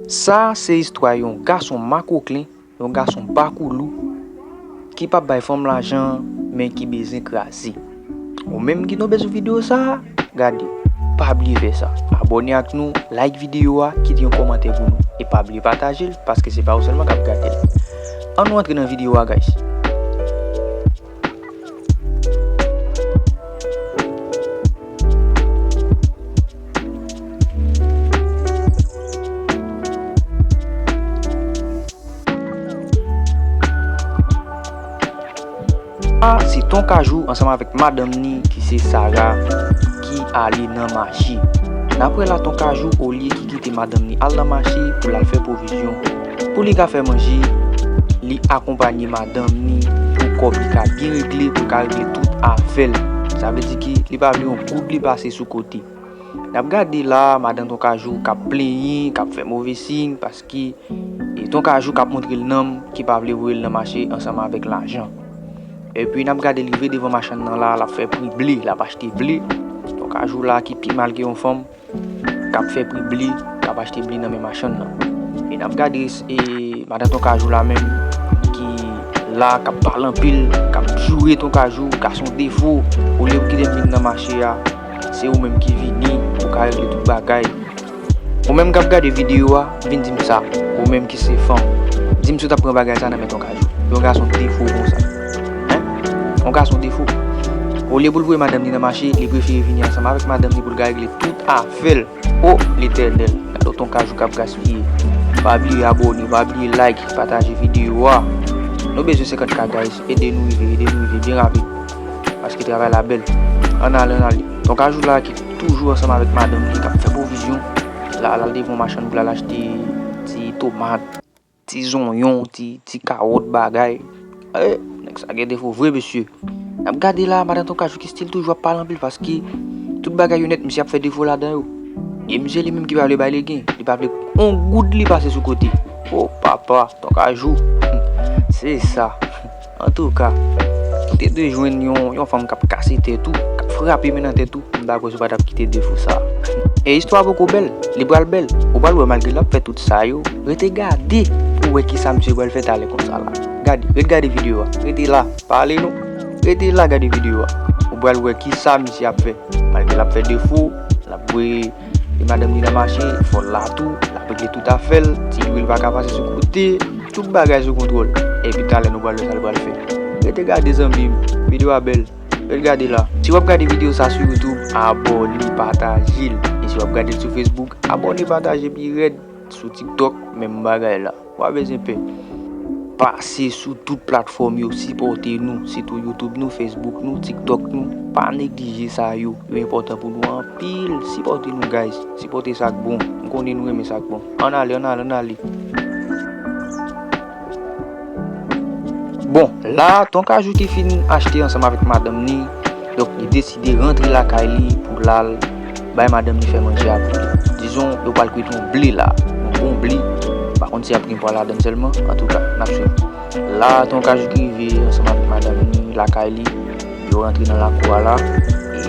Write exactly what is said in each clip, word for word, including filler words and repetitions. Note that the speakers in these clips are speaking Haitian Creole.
Sa se istwa yon gason makoklen, yon gason bakoulou ki p ap bay fanm lajan, men ki bezwen kraze. Ou menm ki tonbe sou videyo sa a, gade, pa bliye fè sa. Abòne ak nou, like videyo a, kite yon kòmantè pou nou. E pa bliye pataje l, paske se pa ou sèlman k ap gade l. Ann nou antre nan videyo a, guys. A, se Ton Kajou ansanm avèk madanm ni ki se Sara ki ale nan mache. N ap wè la Ton Kajou olye ki kite madanm ni al nan mache pou l al fè pwovizyon pou li ka fè manje, li akonpanye madanm ni pou kòb li ka byen regle, pou l ka regle tout afè l. Sa vle di ki li pa vle yon goud li pase sou kote. N ap gade la, madanm Ton Kajou k ap plenyen, k ap fè move siy, paske e Ton Kajou k ap montre l nanm ki pa vle voye l nan mache ansanm avèk lajan. Epi n ap gade l rive devan machann nan la, l ap fè pri ble, l ap achte ble. Ton Kajou la ki pi mal ke yon fanm, k ap fè pri ble, k ap achte ble nan men machann nan. E n ap gade e madanm Ton Kajou la menm ki la, k ap pale anpil, k ap joure Ton Kajou, gason defo, olye pou kite m vin nan mache a, se ou menm ki vini, ou ka regle tout bagay. Ou menm k ap gade videyo a, vin di m sa, ou menm ki se fanm, di m si w t ap pran bagay sa nan men Ton Kajou. Yon gason defo konsa. Hein? Yon gason defo. Olye pou l voye madanm ni nan mache, li prefere vini ansanm avèk madanm ni pou l ka regle tout afè l. O Letènèl, gade w Ton Kajou k ap gaspiye. Pa bliye abòne, pa bliye like, pataje videyo a. Nou bezwen senkant K, guys. Ede nou rive, ede nou rive byen rapid. Paske travay la bèl. Ann ale, ann ale. Ton Kajou la ki toujou ansanm avèk madanm ni k ap fè pwovizyon. La, l al devan yon machann pou l al achte ti tomat, ti zonyon, ti, ti kawòt bagay. Eh, nèg sa gen defo vre, mesye. N ap gade la, madanm Ton Kajou ki still toujou ap pale anpil paske tout bagay yo nèt, misye ap fè defo ladan yo. E misye li menm ki pa vle bay legen, li pa vle on goud li pase sou kote. O papa, Ton Kajou. Se sa. Antouka, ou te dwe jwenn yon, yon fanm k ap kase tèt ou, k ap frape men nan tèt ou. M pa kwè si w pa t ap kite defo sa a. E istwa a poko bèl, li pral bèl. Ou pral wè malgre l ap fè tout sa yo, rete gade pou w wè kisa misye pral fè talè konsa la. Gade, ret gade videyo a. Rete la, pa ale non. Rete la gade videyo a. Ou pral wè kisa misye ap fè. Malgre l ap fè defo, l ap voye e madanm ni nan mache, fò l la tou, l ap regle tout afè l, ti lwil pa ka pase sou kote, tout bagay sou kontwòl. Epi talè nou pral wè sa l pral fè. Rete gade zanmi m, videyo a bèl. Ret gade la. Si w ap gade videyo sa sou YouTube, abòne, pataje l. E si w ap gade l sou Facebook, abòne, pataje pi rèd. Sou TikTok, menm bagay la. W pa bezwen pè. Pase sou tout platfòm yo, sipòte nou, sitou YouTube nou, Facebook nou, TikTok nou. Pa neglije sa yo, yo enpòtan pou nou anpil. Sipòte nou, guys. Sipòte sa k bon. M konnen nou renmen sa k bon. Ann ale, ann ale, ann ale. Bon, la, Ton Kajou ki fin achte ansanm avèk madanm ni, donk li deside rantre lakay li pou l al bay madanm ni fè manje a pou li. Dizon, yo pral kwit yon ble la, yon bon ble. M pa konn si y ap gen pwa ladan l sèlman, antouka, n ap swiv. La, Ton Kajou ki rive ansanm avèk madanm ni lakay li, yo rantre nan lakou a la. E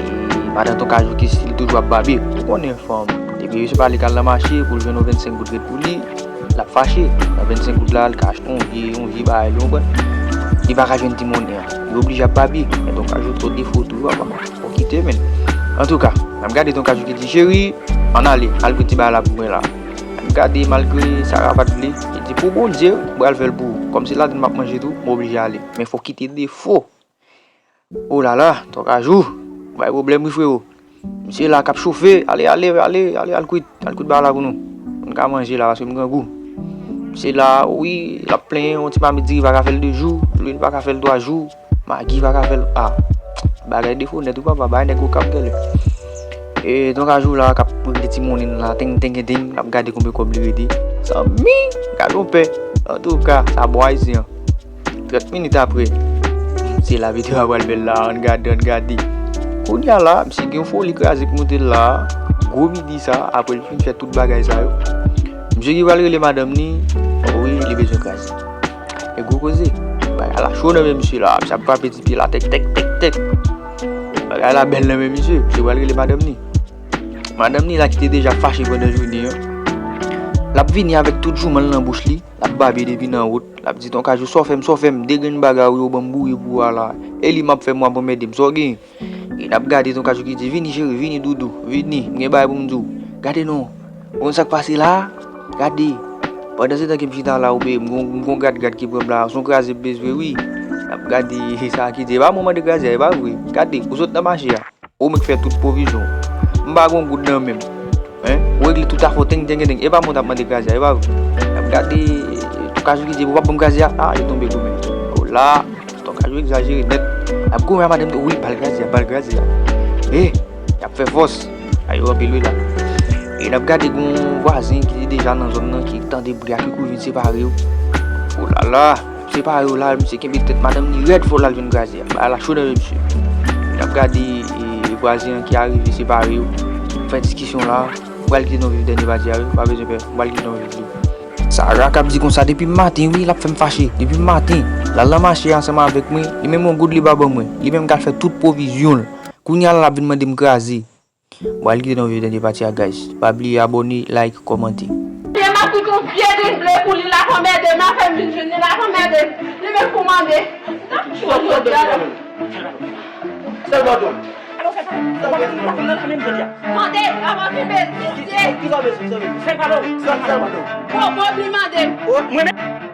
madanm Ton Kajou ki still toujou ap babye. Ou konnen fanm, depi se pa li k al nan mache pou l jwenn yon vennsenk goud ret pou li, l ap fache. Nan vennsenk goud la, li ka achte yon vye, yon vye bagay, li konprann. Li pa ka jwenn ti monnen an. Li oblije ap babye. Men Ton Kajou twò defo tou, papa. Fò kite, men. Antouka, n ap gade Ton Kajou ki di, cheri, ann ale, al pran ti bagay la pou mwen la. N ap gade, malgre Sara pa t vle, li di, pou Bondye, m pral fè l pou ou. Kòm se ladan m ap manje tou, m oblije ale. Men fò kite defo. O la la, Ton Kajou, bay pwoblèm wi, frero. Misye la k ap chofe, ale, ale, ale, ale, al kwit, al kwit bagay la pou nou. Pou n ka manje la, paske m grangou. Misye la, wi, l ap plenyen, yon ti mamit diri pa ka fè l de jou, lwil pa ka fè l twa jou, magi pa ka fè l, a. Bagay defo nèt wi papa, bay nèg okap gèlè. E Ton Kajou la, k ap regle ti monnen la, teng, teng, teng, l ap gade konbyen kòb li rete. Zanmi, gade yon pè. Antouka, sa bò ayisyen an. Trant minit apre, se la videyo a pral bèl la, ann gade, ann gade. Kounye a la, misye gen yon foli kraze k monte l la, gwo midi sa, apre l fin fè tout bagay sa yo. Misye ki pral rele madanm ni, wi, li bezwen kraze. E gwo koze, bagay la cho nan men misye la, misye ap frape ti pye la, tèk, tèk, tèk, tèk. Bagay la bèl nan men misye, misye pral rele madanm ni. Madanm ni la ki te deja fache pandan jounen an. L ap vini avèk tout jouman l nan bouch li, l ap babye depi nan wout, l ap di, "Ton Kajou, sa w fè m, sa w fè m, de grenn bagay ou yo ban m boure pou ou a la. E li m ap fè m, w ap anmède m, sa w gen?" E n ap gade Ton Kajou ki di, "Vini cheri, vini doudou, vini, m gen bagay pou m di w. Gade non, w konn sa k pase la a? Gade." Pandan se tan ke m chita la, oubyen m gon, m gon gad gad ki pran m la, se yon kraze m bezwen wi. N ap gade sa ki di, "E pa mwen mande kraze a, e pa vre? Gade, ou sot nan mache a." Ou menm k fè tout pwovizyon. M pa gon goud nan men m. Hein? Ou regle tout afè w, teng, teng, teng. E pa mwen t ap mande kraze a, e pa vre? N ap gade, Ton Kajou ki di, "Ou p ap ban m kraze a?" Ah, yo tonbe goumen. Oh la, Ton Kajou egzajere nèt. N ap goumen a madanm, wi, ba l kraze a, ba l kraze a. Eh, y ap fè fòs. Ay, yo anpil wi la. E n ap gade gon vwazen ki te deja nan zòn nan, ki tande bri a, ki kouri vin separe yo. Oh la la. Separe yo la, misye kenbe tèt madanm li rèd, fò l al jwenn kraze a. Bagay la cho nan men misye. N ap gade, e, vwazen an ki arive separe yo. Fè diskisyon la. M pral kite nou viv dènye pati a wi. Pa bezwen pè. M pral kite nou viv li. Sara k ap di konsa depi maten wi, l ap fè m fache. Depi maten, l al nan mache ansanm avèk mwen. Li menm yon goud li pa ban mwen. Li menm k al fè tout pwovizyon l. Kounye a la l ap vin mande m kraze. M pral kite nou viv dènye pati a, guys. Pa bliye abòne, like, kòmante. Vye m ap koute yon vye drenn ble pou li, l ap anmède m, afè m vin jwenn li, l ap anmède m. Li menm pou mande. Sèl padon. Mande, avan ki bèl visye. Ki sa w bezwen, ki sa w bezwen? Sèl padon. Sèl, sèl padon. Bon, bon, li mande m. Oh, mwen menm.